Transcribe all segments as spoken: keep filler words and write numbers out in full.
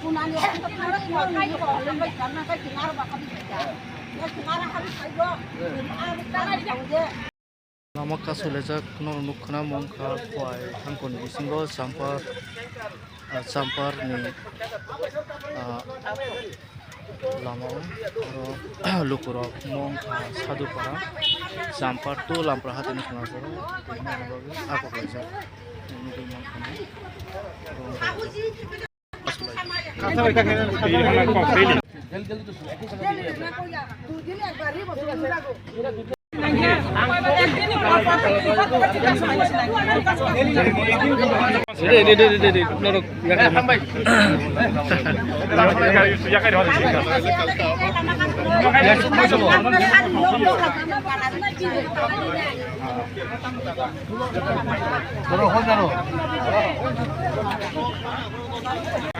Lama kasu lejak norok nukkhana mongkha Khowai Thangkon bisingo Champar, ah, Champar ni, ah, lama o, oro lukurok mongkha Sadhupara Champar to Lampra hatini khna jora tei nang bagwi ako kaijak nugwi mankha.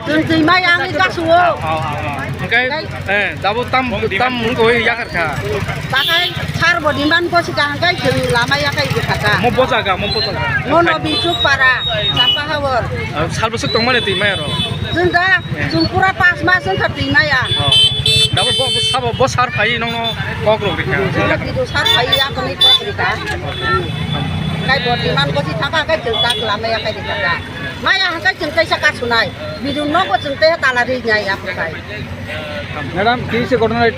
Chwng twi mai ang i kasu o. Hwnkhe, eh, dabo tam, tam mung koi yakar kha. Takai sar bo diman ko sika hwnkhe chwng lama yakai di khaka. Mo bojaga, mo bojaga. Mono Bichuk para, Chapa Hawar. Ah, sal bwswk tongmani twi mai aro. Chwng da, chwng pura pas mas wngkha twi maya. Oh. Dabo bo, bo sabo, bo sar phai nongno kok rok rikha. Chwng da bidu sar phai ya kami kok rikha. Kai bo diman ko si thaka kai chwng tak lama yakai di khaka. Maya hwnkhe chwng kaisa kasunai, bidun nogo chwng tei tala rinai aphuru bai. Madam, kisa ghotona